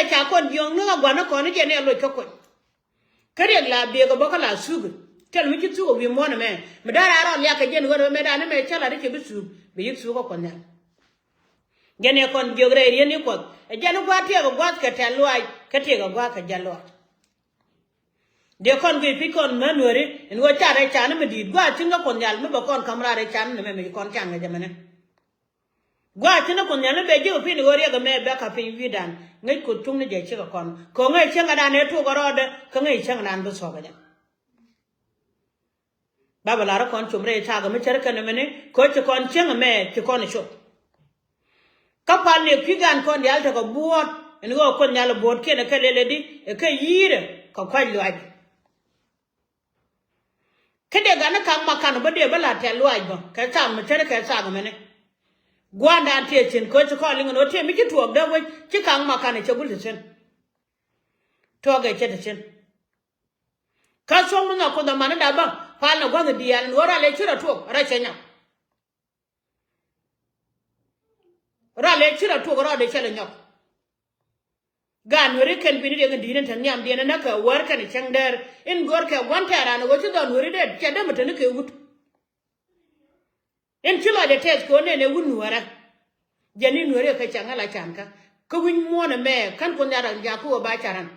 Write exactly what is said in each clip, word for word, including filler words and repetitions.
Ca kɔn jiɔŋni kä gua̱n ni kɔn ni jɛ ni a loc kä kuɔny. Kä riɛk la biëëk ɛ bä kä la thuuk. Thil mi ci thuuk ɛ wi̱i̱ muɔ̱ɔ̱n ɛmɛ. Mi da̱r a rɔ liak kɛ jɛn ɣöö mɛ da̱a̱n ɛmɛ cä lat i̱ cɛ bi thuuk. Bi yi thuuk kä kuɔth nhial. Jɛn ɛ kɔn jiök rɛy riet ni kuɔth. Ɛ jɛn i̱ gua̱a̱th tiɛɛk ɛ gua̱a̱th kɛ tɛ̈th luaac. Kä tiɛɛk ɛ gua̱a̱th kɛ ja̱l luaac. Dee kɔn guic pi̱c kɔn män weri. Ɛn ɣöö ca rɛy can mi di̱i̱t. Gua̱a̱th cin kä kuɔth nhial mi bɛ kɔn ka̱m raar rɛy can ni mɛ mi ci kɔn can ŋäc ɛmɛnɛ. Gua̱a̱th cin kä kuɔth nhial mi bɛ jiök pi̱n ɣöö riɛk ɛmɛ bɛ ka̱p piny wi̱i̱dan. Ŋäc kuoth cuŋni jɛ cikɛ kɔn. Kɛ ɣöö ŋäc cäŋ ɛ dan ɛ tuɔk ɛ rɔɔdɛ. Kä ŋäc cäŋ ɛ dan bi thuɔ̱k ɛ jɛ. Ba bɛ lar kɔn com rɛy thaak mi cär kɛn mini kɛ ci kɔn cieŋ mɛ ci kɔn cop. Kä pal ni kui̱ gan kɔn diaal tekɛ buɔ̱ɔ̱t ɛn ɣöö kuoth nhial buɔ̱ɔ̱tkiɛn ɛ kɛ lɛl ɛ di ɛ kɛ yi̱i̱rɛ kɛ kuac luaac. Kä dee gan ni ka̱ŋ ma kan bä dee bä la tɛ̈th luaac bä kɛ thaak mi cär kɛ thaak mini. Gua̱a̱ndan tiee thi̱n kɛ ci kɔn liŋ ɛn ɣöö tiee mi ci tuɔɔk dee wec ci ka̱ŋ ma kan ɛ cɛ gul ti thi̱n. Tuɔɔk ɛ cɛ ti thi̱n. Kä thuɔ̱k mi nhɔk kuoth amani da bä pal ni gua̱th diaal ni ɣöö rɔal ëë ci rɔ tuɔk rɔ cɛ nyɔk. Rɔal ëë ci rɔ tuɔk rɔɔdɛ cɛ lɛ nyɔk. Gaat nueri kɛn bini riɛk in di̱i̱t in te nhiamdiɛn in näkɛ wäär kɛn cäŋ däär in görkɛ gua̱n tɛ̈ran ɣöö ci dhɔn nueri dee cɛ dämɛ te ni kɛ wut. In ci lɔcdɛ tɛth kɛ ɣöö nɛn ɛ wut nuäärä. Jɛn ni nuäärä kɛ cäŋ ala cankä kä wi̱ny muɔ̱ɔ̱n ɛmɛ kän kuoth nhial ran jakä ɣöö ba ca̱ran.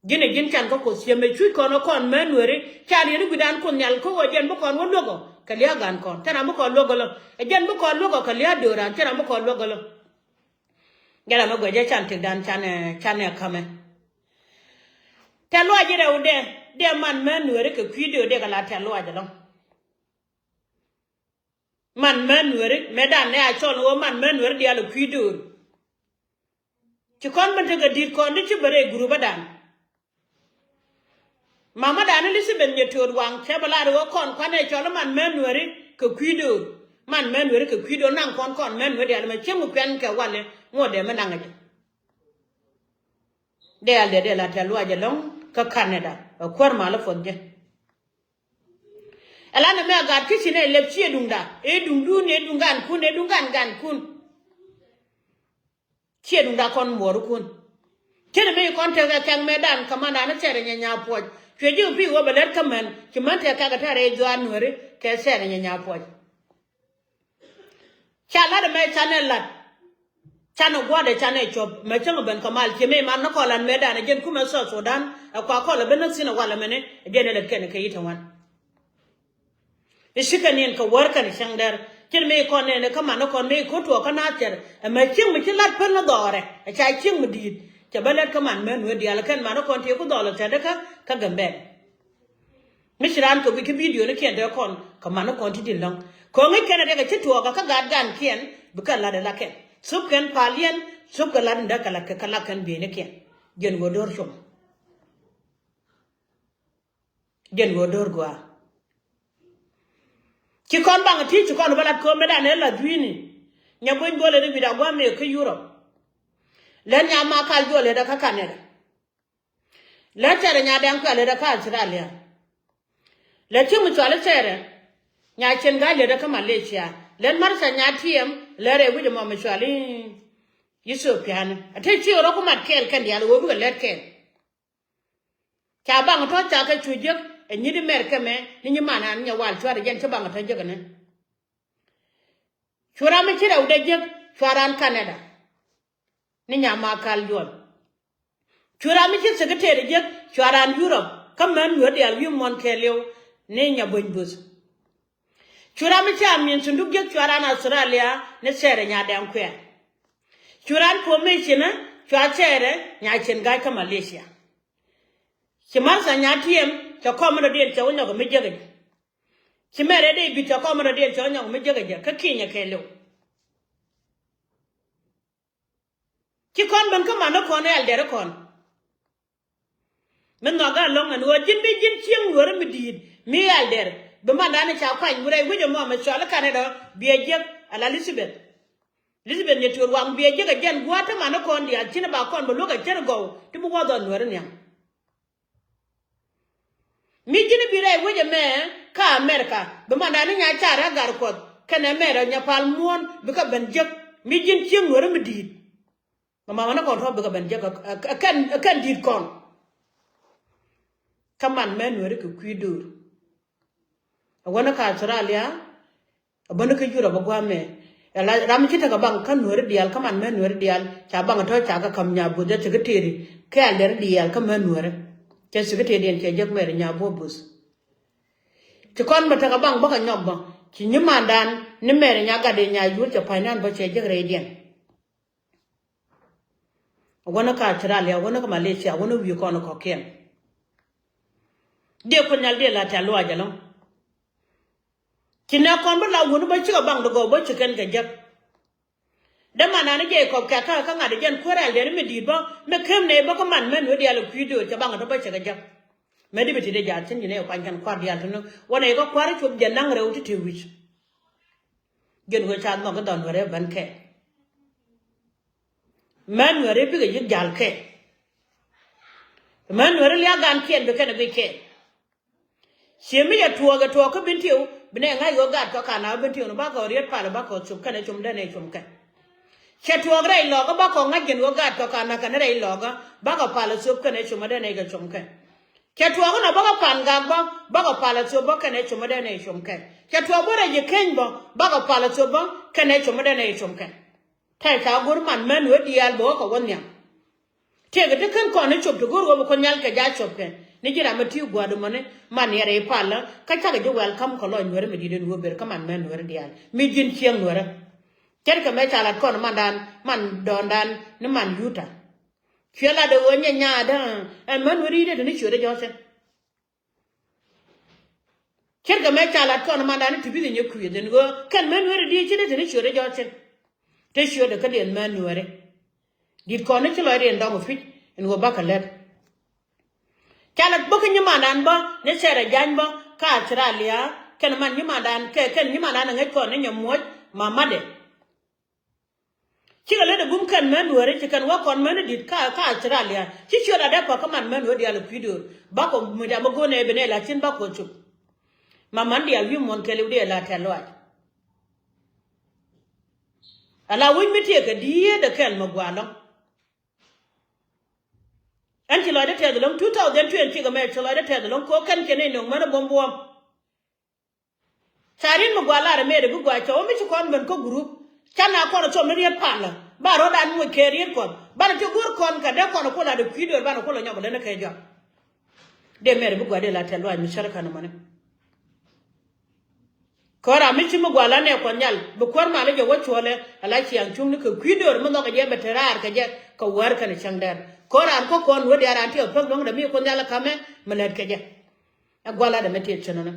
Ji̱n ɛ ji̱n can kä kuoth ciëmɛ cuc kɔn ɛ kɔn män nuäärä ca riet i̱ gui̱dan kuoth nhial kä ɣöö jɛn bi kɔn wä luäk ɔ kɛ lia̱a̱ gan kɔn thil ram bi kɔn luäk ɔ lɔ. Ɛ jɛn bi kɔn luäk ɔ kɛ lia̱a̱ dööran thil ram bi kɔn luäk ɔ lɔ. Jɛn ram ɛ guɛc ɛ can tëkdan can ɛ can ɛ ka̱mɛ. Tɛ̈th luaac ji̱ rɛwdɛ dee man män nuäärä kɛ kui̱ döör dee kɛ la tɛ̈th luaac ɛlɔ̱ŋ. Man män nuäri mëë dan nɛ a cɔl ni ɣöö man män nuäri diaal ɛ kui̱ döör. Ci kɔn ben tekɛ di̱t kɔn di ci ben rɛy gurupädan. Mamadan Elizabeth Nyɛtööt Waŋ cɛ bɛ lar ɣöö kɔn kuanɛ cɔl i̱ man män nuäri kɛ kui̱ döör. Man män nuäri kɛ kui̱ döör naŋ kɔn kɔn män nuäri diaal mɛ cieŋ mi kuɛn kɛ walɛ ŋuɔ̱tdɛ mi naŋ jɛ. Dee aldɛ dee la tɛ̈th luaac ɛlɔ̱ŋ kä Canada ɛ kuäär mal i̱ puɔth jɛ. Ɛlanɛ mɛ a gat kä ci nɛ lɛp ciɛ duŋda ëë duŋdun ëë duŋ gankun ëë duŋ gan gankun. Ciɛ duŋda kɔn muɔɔrikun. Cɛn mi kɔn tekɛ kɛk mɛ dan kɛ man dan thɛɛrɛ nyɛ nyaa puɔc cuɛ ji̱ pi wä bɛ lɛt kä män ci män tekɛ kɛ tɛɛrɛ i̱ juaar nuäri kɛ thɛɛrɛ nyɛ nyaa puɔc. Ca lat ɛmɛ canɛ lat. Canɛ gua̱dɛ canɛ cop mɛ cäŋ ben kɛ mal ciɛ mɛ man ni kɔl an mɛ dan ɛ jɛn kumɛ South Sudan ɛ kua kɔl ɛ ben ni thin ɛ wal ɛmɛni ɛ jɛn ɛ lät kɛn kɛ yi̱t ɛ wan. I̱ cikɛ niɛn kɛ wäär kɛn cäŋ dɛr cin mi kɔn nɛn kä man ni kɔn mi ko̱ tuɔɔk kä na thɛr ɛmɛ cieŋ mi ci lat pän ni dhɔɔrɛ ɛ ca cieŋ mi di̱i̱t. Cɛ bä lät kä man män wee diaal kɛn man ni kɔn ti ku dhɔɔl ɛ thɛr kä kä Gambɛl. Mi ci raan kɛ guic kä bidio ni kiɛn dee kɔn kɛ man ni kɔn ti di̱t lɔ̱ŋ. Kɛ ŋi̱c kɛn a riɛk a ci tuɔɔk a kä gaat gan kiɛn bi kɛ lat ila kɛn. Thop kɛn pal yɛn thop kɛ lat in dee kɛ lat kɛ kɛ lat kɛn bieyni kiɛn. Jɛn ɣöö do̱r com. Jɛn ɣöö do̱r gua̱a̱. Ci kɔn baŋ ti ci kɔn bä lat ko̱o̱m mi dan ɛ lath wi̱i̱ni. Nya buny buɔlɛ ni wi̱i̱da gua̱a̱ mëë kä Yurop. Lɛn nya ma kal juɔl lɛ dɛ kä Canada. Lɛ cɛrɛ nya dɛŋ kuɛ lɛ dɛ kä Australia. Lɛ cieŋ mi cuali cɛrɛ nya cien ga̱a̱c lɛ dɛ kä Malaysia. Lɛn martha nya tiɛm lɛ rɛy wi̱c ɛmɔ mi cuali Ethiopia ni a te ci rɔ ku mat kɛɛl kɛn diaal ɣöö bikɛ lɛt kɛɛl. Ca baŋ tɔ̱ ca kɛ cu jiäk ɛ nyit America mɛ ni nyi man an nyɛ wal cuarɛ jɛn ci baŋ tɔ̱ jiäk ɛnɛ. Cu ram mi ci rɛwdɛ jiäk cua raan Canada. Ni nya ma kal juɔl. Cu ram mi ci secretary jiäk cua raan Europe kä män nuäär diaal wi̱i̱ muɔ̱n kɛɛliw ni nya buny buth. Cu ram mi ci amin cunduk jiäk cua raan Australia ni Sɛɛrɛ nya dɛŋ kuɛɛr. Cu raan puɔ̱m mi cinä cua Sɛɛrɛ nya cin ga̱a̱c kä Malaysia. Ci Martha nya tiɛm cɛ kɔm mi dɔ̱diɛn cɛ wä nyɔk mi jiäk jɛ. Ci mɛrɛ dee bit cɛ kɔm mi dɔ̱diɛn cɛ wä nyɔk mi jiäk jɛ kä kinyɛ kɛɛliw. Ci kɔn ben kä man ni kɔn ɛ aldɛr kɔn. Mi nhɔk ɛ lɔŋ ɛn ɣöö ji̱n bi ji̱n cieŋ luäri mi di̱i̱t mi aldɛr bi man dan ca kuany wurɛ wi̱c ɛmɔ mi cual i̱ Canada biɛ jiäk ala Elizabeth. Elizabeth Nyɛtööt Waŋ biɛ jiäk ɛ jɛn gua̱a̱t ti man ni kɔn diaal cin ba kɔn bɛ luäk ɛ cär gɔw ti bi wä dhɔl luäri nhiam. Mi ji̱n bi rɛy wec ɛmɛ kä America bi mandani nya car ɛ gar kuɔth kɛnɛ mɛrɛ nya pal muɔ̱ɔ̱n bikɛ ben jiäk mi ji̱n cieŋ nuäri mi di̱i̱t. Mama ni kɔn tɔ̱ bikɛ ben jek ɛ kɛn, ɛ kɛn di̱t kɔn. Kä man mɛ nuɛri kɛ kui̱ do̱r. Ɛ wänä kä Australia. Ɛ bäni kä Europe ɛ gua̱a̱mɛ. Ɛ la ram ci tekɛ baŋ kä nuɛri diaal kä man mɛ nuɛri diaal ca baŋ tɔ̱ ca kɛ ka̱m nya buth ɛ secretary kɛɛl dɛri diaal kä mɛ nuɛri. Cɛ secretary diɛn cɛ jek mɛri nya buɔ buth. Ci kɔn bä tekɛ baŋ bä kɛ nyɔk bä ci nyimandan ni mɛri nya gatdi nya yuur cɛ pa̱nydan bä cɛ jek rɛydiɛn. Wänä kä Australia, wänä kä Malaysia, wänä wi̱i̱ kɔn kɔ̱kiɛn. Diɛ kunyal diɛ la tɛ̈th luaac ɛlɔ̱ŋ. Ci nɛ kɔn bi la wuni bä cikɛ baŋ di gɔw bä ci kɛn kɛ jek. Dee man nani jɛ kɔp kɛ kä kä ŋa̱t jɛn kuäär ɛl dɛn mi di̱i̱t bä mi kem nɛ bä kä man mɛn wä diaal kui̱ do̱r cɛ baŋ tɔ bä cikɛ jek. Mɛ di bi ti dee jaat cin ci nɛ kuany kɛn kua̱r diaal tini wä nɛ kä kua̱r cop jɛ naŋ rɛw ti te wi̱c. Jɛn wä ca nhɔk kä dhɔn wä rɛw ben kɛ. Män nuɛri bikɛ yi̱k ja̱l kɛ. Män nuɛri liak gan kiɛn bi kɛn bi kɛ. Ciɛ mi yɛ tuɔɔk ɛ tuɔɔk kä bin tiw bi nɛ ŋa̱c ɣöö gat kɔ kan a bin tiw ni bakɔ riet pal bakɔ cop kɛn ɛ com dɛn ɛ com kɛ. Cɛ tuɔɔk rɛy lɔɔkä bakɔ ŋa̱c jɛn ɣöö gat kɔ kan a kɛn rɛy lɔɔkä bakɔ pal ɛ cop kɛn ɛ com dɛn ɛ kɛ com kɛ. Cɛ tuɔɔk inɔ bakɔ pan gak bä bakɔ pal ɛ cop bä kɛn ɛ com dɛn ɛ com kɛ. Cɛ tuɔɔk bä rɛy ji̱ keny bä bakɔ pal ɛ cop bä kɛn ɛ com dɛn ɛ com kɛ. Tɛy ca go̱r man män wä diaal bä wä kɛ wä nhiam. Tiɛkɛ ti kän kɔn ni cop ti go̱r wä bi kɔn nyal kɛ ja cop kɛ ni ji̱ ram mi ti gua̱a̱r di mɔni man yɛrɛ i̱ palä kä cakɛ ji̱ welcome kɛ lɔc nuɛri mi di̱t in wä ber kä man män nuɛri diaal mi ji̱n cieŋ nuɛrä. Ce̱tkɛ mɛ ca lat kɔn mandan man dɔɔndan ni man yuta. Cuɛ lat ɛ ɣöö nyɛ nyaadä ɛn män nuɛri i̱ dee ti ni ciötdä jɔ̱ɔ̱cɛ. Ce̱tkɛ mɛ ca lat kɔn mandan ni ti bi dhi nyɛ kui̱ dhin ɣöö kɛn män nuɛri di̱i̱t ci ni ti ni ciötdä jɔ̱ɔ̱cɛ. Te ciötdä kä diɛn män nuɛri. Di̱t kɔn ni ci lɔcdiɛn dɔ̱ŋ ɛ pi̱c in ɣöö bakɛ lät. Ca lɛ bä kä nyimandan bä ni cɛrɛ jany bä kä Australia kɛn man nyimandan kɛ kɛn nyimandan ɛ ŋäc kɔn ni nyɛ muɔ̱c mamadɛ. Cikɛ lät ɛ bum kɛn män nuɛri ci kɛn wä kɔn män ni di̱t kä kä Australia ci ciöt adɛ pä kä man män nuɛri diaal ɛ kui̱ do̱r bakɔ muc amä go̱n ɛ ben ɛ la cin bakɔ cop. Maman diaal wi̱i̱ muɔ̱n kɛl i̱ wä diɛ la tɛl lɔaac. Ala wi̱c mi tiɛɛkɛ di̱i̱t ɛ kɛl mɛ gua̱a̱ lɔ̱ŋ. Ɛn ci lɔcdä tɛth ɛlɔ̱ŋ two thousand twenty kɛ mɛ ci lɔcdä tɛth ɛlɔ̱ŋ kɛ ɣöö kɛn cɛ nɛy nöŋ män ɛ buɔ̱m buɔ̱ɔ̱m. Ca ri̱n mi gua̱a̱ lar ɛ mëëdɛ bi gua̱a̱ cɛ wä mi ci kɔn ben kä gurup. Ca na kɔn ɛ thom ni riet palä ba rɔ̱dan muc kɛ riet kɔn banɛ ti go̱r kɔn kɛ dee kɔn ɛ ku lat ɛ kui̱ döör banɛ ku lɔ nyɔk ɛ lät ni kɛ jɔak. Dee mɛr bi gua̱a̱ dee la tɛl luaac mi cär kän mɔni. Kɔn ram mi ci mi gua̱a̱ la nɛ kuɔth nyal bi kuäär mal jɛ wä cuɔlɛ ala ciaŋ cuŋni kɛ kui̱ döör mi nhɔkɛ jɛ bɛ te raar kɛ jɛ kɛ wäär kɛn cäŋ dɛr. Kɔn ram kä kɔn wä diaal ran ti ɛ pek luäŋdɛ mi kuɔth nyal ɛ kamɛ mi lät kɛ jɛ. Ɛ gua̱a̱ la dɛ mɛ tiɛt cänäni.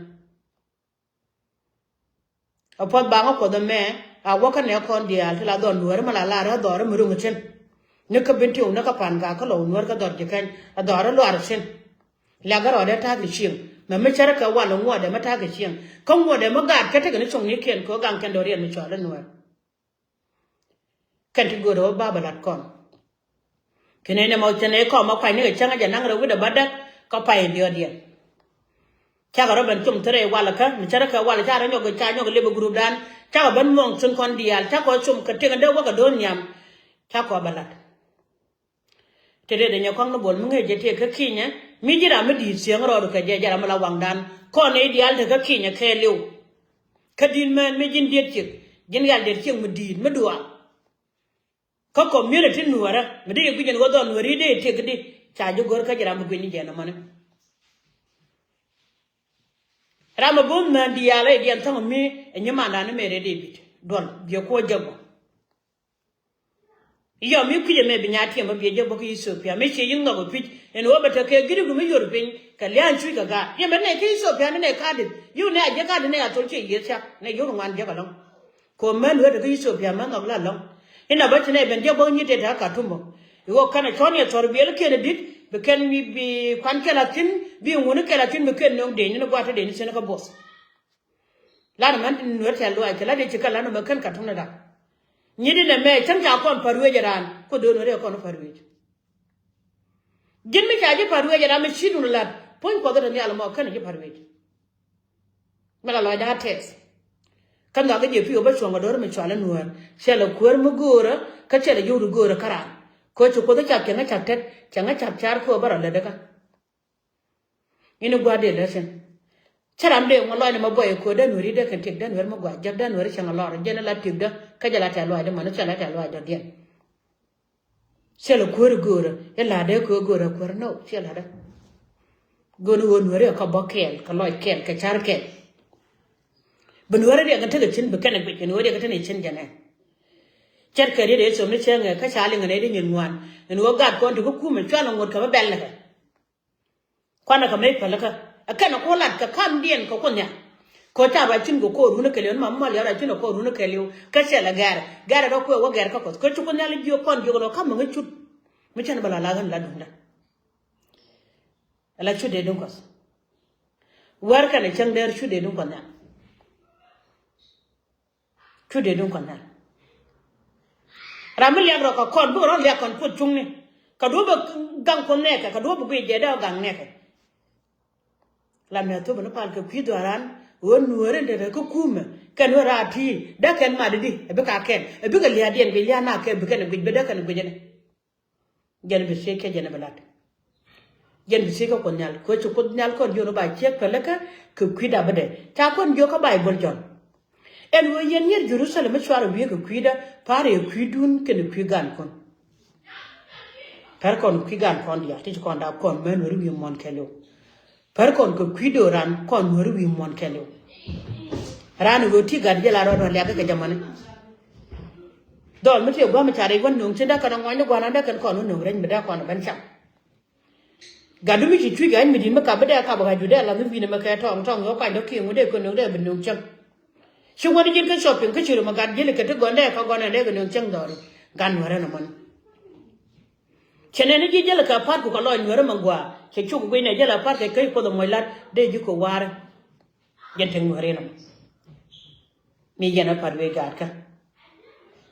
A puɔth baŋä kuɔth ɛmɛ a wäkä nɛ kɔn diaal ti la dhɔr nuäär mi la lar ɛ dhɔr mi ruŋ cin. Ni kä bin tiw ni kä pan gak kä lɔw nuäär kä dhɔr ji̱ kɛny a dhɔr ɛ luar cin. Liak ɛ rɔɔdɛ ta̱a̱ kɛ cieŋ mɛ mi cärä kɛ wal ɛ ŋuɔɔdɛ mi ta̱a̱ kɛ cieŋ kä ŋuɔɔdɛ mi gaat kä tekɛ ni cuŋnikiɛn kɛ ɣöö gaŋ kɛn dɔ̱riɛn mi cɔal ɛ nuäär. Kɛn ti göörä wä ba bɛ lat kɔn. Kɛn ɛn ɛmɔ cɛn ɛ kɔm a kuany ni kɛ cäŋ a jɛ naŋ rɛ wi̱cdɛ bädäk kä pay in diɔt yɛn. Cakɛ rɔ ben com thirɛ walɛ kä mi cärä kɛ walɛ ca rɔ nyɔk ca nyɔk lep ɛ gurupdan cakɛ ben muɔŋ thi̱n kɔn diaal cakɔ com kɛ tëk in dee wäkɛ do̱r nhiam. Cakɔ bɛ lat. Te dee dee nyɛ kɔŋ ni bol mi ŋäc jɛ tëë kä kinyɛ mi ji̱ ram mi di̱i̱t thiäŋ rɔɔdu kɛ jɛ jɛ ram mi la waŋdan kɔn i̱ diaal te kä kinyɛ kɛɛliw. Kä di̱t mɛn mi ji̱n diet ciek ji̱n yal diet ciek mi di̱i̱t mi duaal. Kä community nuäärä mi dee yɛ gui̱c ɛn ɣöö dhɔn nuääri dee yɛ tiek di ca ji̱ go̱r kä ji̱ ram bi gui̱c ni jɛn ɛmɔni. Ram mi bo̱o̱th mään diaal rɛy diɛn tha̱a̱ŋ mi ɛ nyimandan ni mëë rɛy David duɔl biɛ kuɔ jɛ bɔ. Yɔ mi kui̱c ɛmɛ bi nyaat tiɛm bä biɛ jɛ bä kä Ethiopia mi ciɛ yi̱k nhɔk ɛ pi̱c ɛn ɣöö bɛ tekɛ giridu mi yor piny kɛ lia̱a̱n cuc kɛ gaat yɛn bɛ nɛ kä Ethiopia ni nɛ ka̱a̱dit yio̱w nɛ a jɛ ka̱a̱dit nɛ a thol ciɛ yiëth cak nɛ yio̱w ri ŋuan jɛ kɛ lɔ̱ŋ. Kɛ ɣöö män wee te kä Ethiopia män nhɔk la lɔ̱ŋ. Inɔ bä ci nɛ ben jɛ bä nyiet tëë te kä Khartoum bä. I̱ ɣöö kɛn a cɔ̱n yɛ thɔr biɛl kiɛn ɛ di̱t bi kɛn bi kuan kɛl a thi̱n bi ŋuni kɛl a thi̱n bi kɛn nöŋ deny ni gua̱a̱th te deny thi̱n kä buɔth. Lar män nuer tɛl luaac kɛ la dee ci kɛ la nɔmɔ kɛn Khartoum ni dak. Nyi di nɛ mɛ cäŋ ca kɔn pa̱r wec ɛ raan ku do̱n weri ɛ kɔn pa̱r wec. Ji̱n mi ca ji̱ pa̱r wec ɛ raan mi ci dun lat puɔ̱ny kuɔth ɛ te nhial mɔ kɛn ji̱ pa̱r wec. Mi la lɔcda tɛth. Kä nhɔakä jɛ pi̱i̱ ɣöö bä cuɔ̱ŋ kɛ do̱r mi cɔal i̱ nuäär cɛ lɛ kuäär mi göörä kä cɛ lɛ yio̱w ri göörä kä raan. Kɛ ci Kuoth cak cäŋ cak tet, cäŋ cak car kɛ ɣöö bä rɔ lät kä. Ini gua̱a̱r dee lät thi̱n. Cä ram dee ŋuɔ̱t lɔcnɛ mɛ buɔyɛ kɛ ɣöö dee Nuääri dee kɛn tiek, dee Nuääri mɛ gua̱a̱ jek, dee Nuääri cäŋ lɔr jɛn la tiekdä kä jɛ la tɛ̈th lɔaacdä män, cɛ la tɛ̈th lɔaacdä diɛn. Cɛ la kuäär i̱ göörä i̱ la̱tdä kɛ ɣöö göörä kuäär, no, cɛ la̱tdä. Go̱o̱r ni ɣöö Nuääri ɛ kä bä kɛɛl, kɛ lɔc kɛɛl, kɛ car kɛɛl. Bi Nuääri riɛk in tekɛ thi̱n, bi kɛn ɛ guic, in ɣöö riɛk in tekɛ thi̱n jɛn ɛ. Ce̱tkɛ riet ɛ thom ni cäŋ ɛ, kä ca liŋ ɛ nɛy di nyin ŋuan, in ɣöö gat kɔn ti kä kumɛ, cual in ŋot kɛ bä bɛl ni kɛ. Kuanɛ kɛ mec pälikä. Ɛ kɛn ɛ ku lat kɛ kamdiɛn kɛ Kuoth Nhial. Kɛ ɣöö ca ruac thi̱n kɛ ko̱r wun ɛ kɛɛliw, ni ma mal yɔr ruac thi̱n ɛ ko̱r wun ɛ kɛɛliw. Kä cɛ lɛ gɛr. Gɛr ɛ rɔ kuɛ wä gɛr kä Kuɔth. Kä ci Kuoth Nhial jiök kɔn jiök lɔ, kä mi ŋäc cut. Mi cɛn bä la la ɣän la duŋdä. Ala cut dee duŋ Kuɔth. Wär kɛnɛ cäŋ dɛr cut dee duŋ Kuɔth Nhial. Cut dee duŋ Kuɔth Nhial. Ram mi liak rɔ kɛ kɔn, bikɛ rɔ liak kɔn Kuoth cuŋni. Kɛ duɔ̱p bɛ gaŋ Kuoth nɛɛkɛ, kɛ duɔ̱p bɛ guic jɛ dee ɔ gaŋ nɛɛkɛ. La mɛ thop ni pal kɛ kui̱ dhɔran, ɣöö Nuääri in te te kä kumɛ, kɛn ɣöö raa ti, dee kɛn mat di, ɛ bikɛ a kɛn, ɛ bikɛ lia̱a̱diɛn guic lia̱a̱ na kɛ, bikɛ ni guic, bi dee kɛn guic ni. Jɛn bi thiec kɛ jɛn bi lat. Jɛn bi thiec kɛ Kuoth Nhial. Kɛ ɣöö ci Kuoth Nhial kɔn jiök ni ba ciek pälikä kɛ kui̱da bädɛ. Ca kɔn jiök kä Bayböl Jɔ̱ɔ̱n. Ɛn ɣöö yɛn yiër Jɛ-ru-tha-lɛm mi cuarɛ wiee kɛ kui̱da, pa̱a̱rɛ yɛ kui̱dun kɛnɛ kui̱ gaankun. Pär kɔn kui̱ gaankɔn diaal, ti ci kɔn dap kɔn män weri wi̱i̱ muɔ̱ɔ̱n kɛɛliw. Pär kɔn kɛ kui̱ do̱ran kɔn Nuääri wi̱i̱ muɔ̱ɔ̱n kɛɛliw. Raan ɣöö ti gat jɛ la rɔɔd wä liak kɛ jamani. Dhɔl mi tëë gua̱a̱m ca rɛc wä nöŋ cin dee kɛn ŋuany ni gua̱a̱r dee kɛn kɔn wä nöŋ rɛc mi dee kɔn ben cam. Gat du mi ci cuc gat mi di̱t mi kap bi dee kap gat du dee la mi wi̱n ɛmɛ kɛ tɔŋ tɔŋ yɔ kuany dee kiɛŋ wä dee kɛ nöŋ dee bi nöŋ cäŋ. Ci wä ni ji̱n kä shopping kä ci rum gat ji̱n kɛ ti gɔn dee kä gɔn dee kɛ nöŋ cäŋ dhɔri. Gat Nuäärä nɔmɔni. Cɛ nɛn ni ji̱ jäl kɛ pa̱t ku kɛ lɔc Nuäärä mɛ gua̱a̱. Cɛ cuk guic nɛ jäl a pa̱t kɛ kä Kuoth ɛ muɔc la̱t dee ji̱ kɛ wa̱a̱rä. Jɛn te Nuäärä nɔmɔ. Mi yɛn a pa̱t wee gaatkä.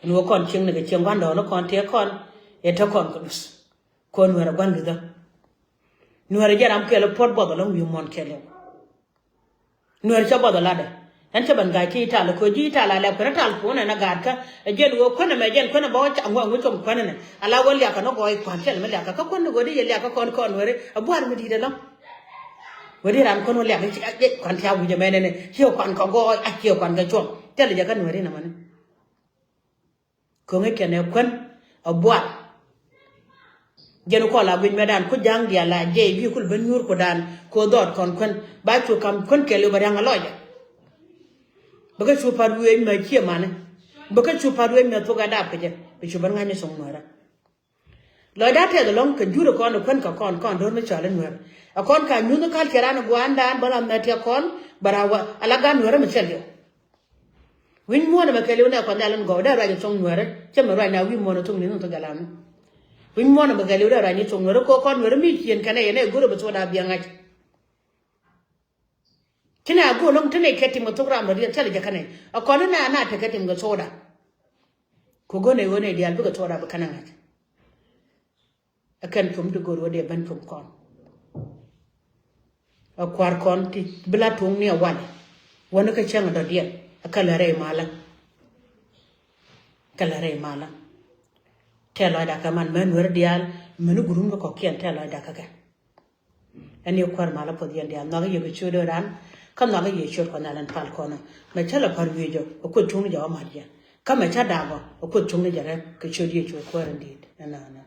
Ɛn ɣöö kɔn cieŋ ni kɛ cieŋ gua̱ndɔɔŋni kɔn tëë kɔn. Ɛ te kɔn kɛ duth. Kɔn Nuäärä gua̱n duthä. Nuäärä jɛ ram kɛl puɔ̱t buɔth ɛlɔ̱ŋ wi̱i̱ muɔ̱ɔ̱n kɛɛliw. Nuäär cä buɔth ɛ latdɛ. Ɛn cä ben ga̱a̱c ti ital kɛ ji̱ ital a lɛp kɛn ital puɔ̱nɛ na gaatkä. Ɛ jɛn ɣöö kuänɛ mɛ jɛn kuänɛ bä wä ca ŋuɛ ŋuɛ com kuänɛ nɛ. Ala wä liakä ni gɔɔy kua̱n thil mi liakä kä kuän ni ɣöö di yɛ liakä kɔn kɔn weri ɛ bua̱r mi di̱i̱t ɛlɔ̱ŋ. Weri ran kuän wä liakä ci a jɛ kua̱n ti a wi̱c ɛmɛnɛ nɛ ciɛ kua̱n kɛ gɔɔy a ciɛ kua̱n kɛ cuɔ̱ŋ. Thil jɛ kä Nuääri nɛ mani. Ko̱ŋi kɛnɛ kuän a bual. Jɛn kɔl a guic mɛtdan ku ja̱a̱ŋ diaal a jɛy bi kul ben nyuur kudan ko dhɔɔt kɔn kuän ba cu kam kuän kɛɛliw bɛ ria̱ŋ a lɔcɛ. Bɛ kä cu pa̱t wi̱i̱ mɛ ciɛ mani. Bɛ kä cu pa̱t wi̱i̱ mɛ thok a dap kɛ jɛ bɛ cu ben ŋa̱c ni thoŋ Nuäärä. Lɔcda tɛth ɛlɔ̱ŋ kɛ jurɛ kɔn ɛ kuän kɛ kɔn kɔn do̱r mi cɔal i̱ Nuäär. Ɛ kɔn ka nyuth ni kal cɛ ran ɛ gua̱a̱ndan bä la mɛt tiɛ kɔn bɛ ra wä ala gan Nuäärä mi cɛ liɛw. Wi̱ny muɔ̱ɔ̱n ɛmɛ kɛɛliw nɛ kɔn nhial in gɔw dee ruac in thoŋ Nuäärä. Cä mi ruac na wi̱i̱ muɔ̱ɔ̱n in thoŋ ni thoŋ thok jalan. Wi̱ny muɔ̱ɔ̱n ɛmɛ kɛɛliw dee ruac ni thoŋ Nuäärä ko kɔn Nuäärä mi ciën kɛnɛ yɛn ɛ go̱r ɛ bi thok da biɛ ŋa̱c. Ti nɛ a go̱o̱r lo̱ŋ ti nɛ kɛ tim kɛ thok ram rɔ diɛn thilɛ jɛ kɛnɛ. Ɛ kɔn ni nɛ a na tekɛ tim kɛ thok da. Ko go̱n ɛ ɣöö nɛ diaal bikɛ thok da bi kɛnɛ ŋa̱c. Ɛ kɛn com ti go̱o̱r ɣöö dee ben com kɔn. Ɛ kua̱r kɔn ti bi la tuɔ̱ŋ ni ɛ wal. Wäni kä cäŋ ɛ dɔ̱diɛn ɛ kɛ lɛ rɛy malä. Kɛ lɛ rɛy malä. Tɛl lɔcda kɛ man män weri diaal män gurum ni kɔ̱kiɛn tɛl lɔcda kɛ kɛ. Ɛn ni kuäär malä puɔth yɛn diaal nhɔakä yɛ kɛ ciöt ran. Kä nhɔakä yɛ ciöt kɔn nhial ɛn pal kɔn ɛ mɛ cä lɛ pa̱r wi̱i̱ jɔ ɛ kuoth cuŋni jɛ ɣä mat yɛn. Kä mɛ cä daak ɔ ɛ kuoth cuŋni jɛ rɛp kɛ ciöt yɛ ciöt kuäär ɛn di̱i̱t ɛn naan ɛ.